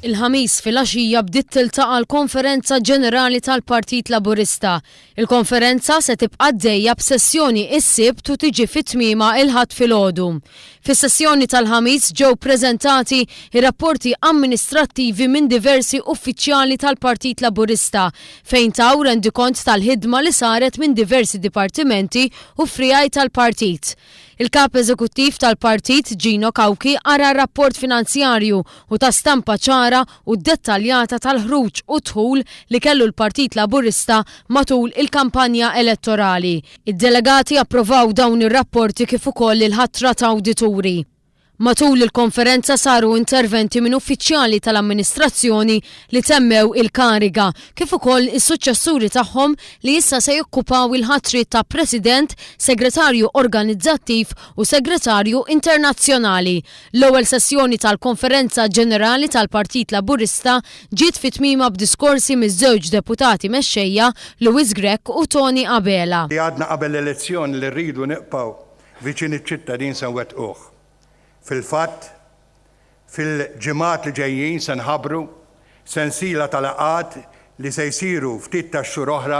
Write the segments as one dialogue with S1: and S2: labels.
S1: Il-Ħamis filgħaxija bdiet tiltaqa' l-Konferenza Ġenerali tal-Partit Laburista. Il-konferenza se tibqa' għaddejja b'sessjoni s-Sibt u tiġi fi tmiemha l-Ħadd filgħodu. Fis-sessjoni tal-Ħamis ġew preżentati r-rapporti amministrattivi minn diversi uffiċjali tal-Partit Laburista fejn taw rendikont tal-ħidma li saret minn diversi dipartimenti u friegħi tal-partit. Il-Kap Eżekuttiv tal-Partit, Gino Cauchi, qara r-rapport finanzjarju u ta stampa ċara u ddettaljata tal-ħruġ u d-dħul li kellu l-Partit Laburista matul il-kampanja elettorali. Id-delegati approvaw dawn ir-rapporti kif ukoll il-ħatra ta' awdituri. Matul il-konferenza saru interventi minn uffiċjali tal-amministrazzjoni li temmew il-kariga, kif ukoll is-suċċessuri tagħhom li issa se jokkupaw il-ħatriet ta' President, Segretarju Organizzattiv u Segretarju Internazzjonali. L-ewwel sessjoni tal-Konferenza Ġenerali tal-Partit Laburista ġiet fi tmiemha b'diskorsi miż-żewġ Deputati Mexxejja Louis Grech u Toni Abela.
S2: Li għadna qabel l-elezzjoni li rridu nibqgħu viċin iċ-ċittadin se nwettquh. Fil-fatt, fil-ġimgħat li ġejjin se nħabbru sensiela ta' laqgħat li se jsiru ftit tax-xhur oħra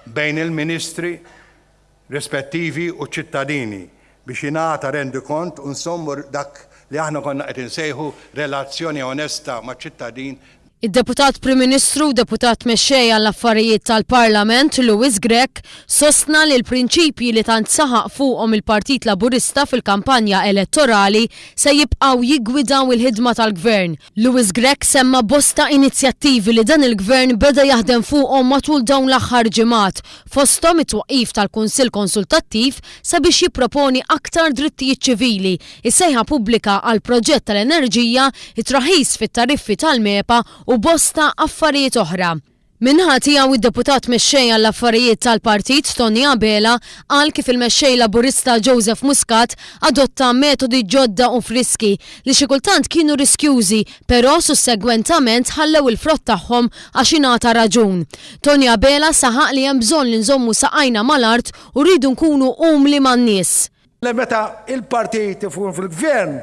S2: bejn il-Ministri rispettivi u ċ-ċittadini biex jingħata rendikont u nsommu dak li aħna konna qed insejħu relazzjoni onesta maċ-ċittadin.
S1: Id-Deputat Prim Ministru u Deputat Mexxej għall-Affarijiet tal-Parlament, Louis Grech, sostna li l-prinċipji li tant saħaq fuqhom il-Partit Laburista fil-kampanja elettorali se jibqgħu jiggwidaw il-ħidma tal-Gvern. Louis Grech semma bosta inizjattivi li dan il-Gvern beda jaħdem fuqhom matul dawn l-aħħar ġimgħat, fosthom it-twaqqif tal-Kunsill Konsultattiv sabiex jipproponi aktar drittijiet ċivili, is-sejħa pubblika għall-proġett tal-enerġija, it-traħħis fit-tariffi tal-MEPA u bosta affarijiet oħra. Min-naħa tiegħu id-Deputat Mexxej għall-Affarijiet tal-Partit Tony Abela qal kif il-Mexxej Laburista Joseph Muscat adotta metodi ġodda u friski li xi kultant kienu riskjużi però sussegwentament ħallew il-frott tagħhom għax ingħata raġun. Tony Abela saħaq li hemm bżonn li nżommu saqajna mal-art u rridu nkunu umli man-nies.
S3: Le meta il-partit ikun fil-gvern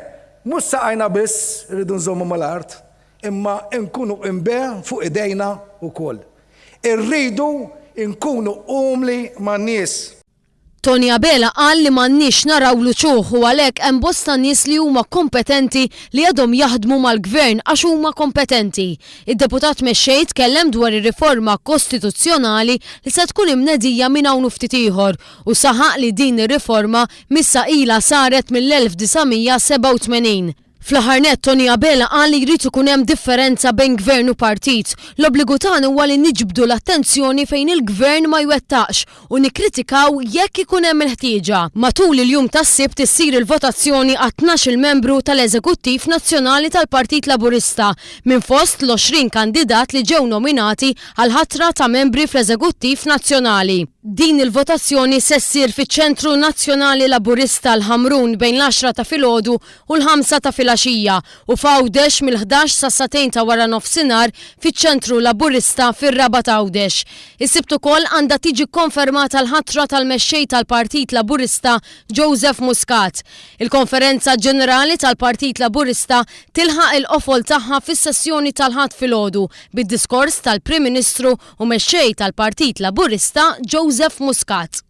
S3: mhux saqajna biss irridu nżommu mal-art imma nkunu imbe fuq idejna wkoll. Irridu nkunu umli man-nies.
S1: Tony Abela qal li m'għandniex naraw l-uċuħ u għalhekk hemm bosta nies li huma kompetenti li għadhom jaħdmu mal-Gvern għax huma kompetenti. Id-Deputat Mexxej tkellem dwar ir-riforma kostituzzjonali li se tkun imnedija minn hawn u ftit ieħor u saħaq li din ir-riforma missha ilha saret mill-1987. Fl-aħħar nett Tony Abela qal li jrid ikun hemm differenza bejn Gvern u partit. L-obbligu tagħna huwa li niġbdu l-attenzjoni fejn il-Gvern ma jwettaqx u nikkritikaw jekk ikun hemm il-ħtieġa. Matul il-jum tas-Sibt issir il-votazzjoni għat-tnax-il membru tal-Eżekuttiv Nazzjonali tal-Partit Laburista minn fost l-20 kandidat li ġew nominati għall-ħatra ta' membri fl-Eżekuttiv Nazzjonali. Din il-votazzjoni se ssir fiċ-Ċentru Nazzjonali Laburista l-Ħamrun bejn l-għaxra ta' filgħodu u l-ħamsa ta' filgħaxija u f'Għawdex mill-ħdax sas-sagħtejn ta' waranofsinhar fiċ-Ċentru Laburista fir-Rabat Għawdex. Is-Sibt ukoll għandha tiġi kkonfermata l-ħatra tal-Mexxej tal-Partit Laburista Joseph Muscat. Il-Konferenza Ġenerali tal-Partit Laburista tilħaq il-qofol tagħha fis-sessjoni tal-Ħadd filgħodu bid-diskors tal-Prim Ministru u Mexxej tal-Partit Laburista Joseph Muscat.